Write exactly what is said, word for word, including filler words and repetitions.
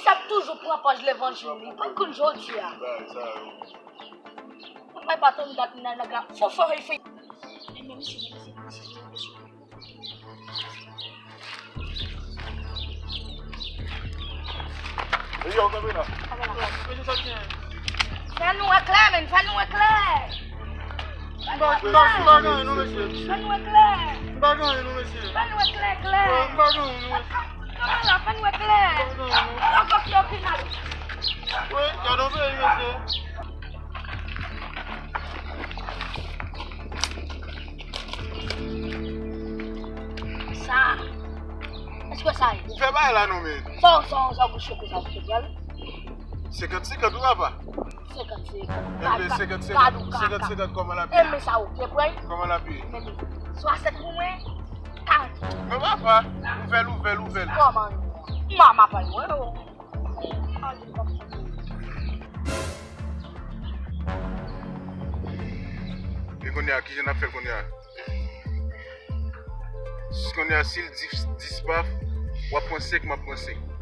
Sa ap toujou pran pòz levanjil li. Pa konn jodi a. Bagay sa yo. Mwen pa tann dat nan nèg la. Fò fò fò. E men misye, misye, misye, misye. Yo, kanpe la. Mesye, sa k gen? Fè nou wè klè, men, fè nou wè klè. M pa, m pa, m pa gen anyen non, mesye. Fè nou wè klè. M pa gen anyen non, mesye. Fè nou wè klè, klè. M pa gen anyen non, mesye. Kanpe la, fè nou wè klè. M pa gen anyen non. Ankò ki opinal. Wi, gade yon peyi, mesye. Sa. Èske sa ye? Ou fè bagay la non, men. Sa, sa, sa, bouch choke sa, ou te pral. Senkant senkant, wi, papa. Senkant senkant. Enben, senkant senkant. Senkant senkant, kòman l ap ye? Enben, sa, ou te pral. Kòman l ap ye? Men, swasant pou mwen, karant pou mwen. Men, papa, ouvè l, ouvè l, ouvè l. Kòman? Mama pa l, mwen, oh. E kounye a, kijan n ap fè l kounye a? Kounye a, si l dis, dis paf, w ap pran senk, m ap pran senk.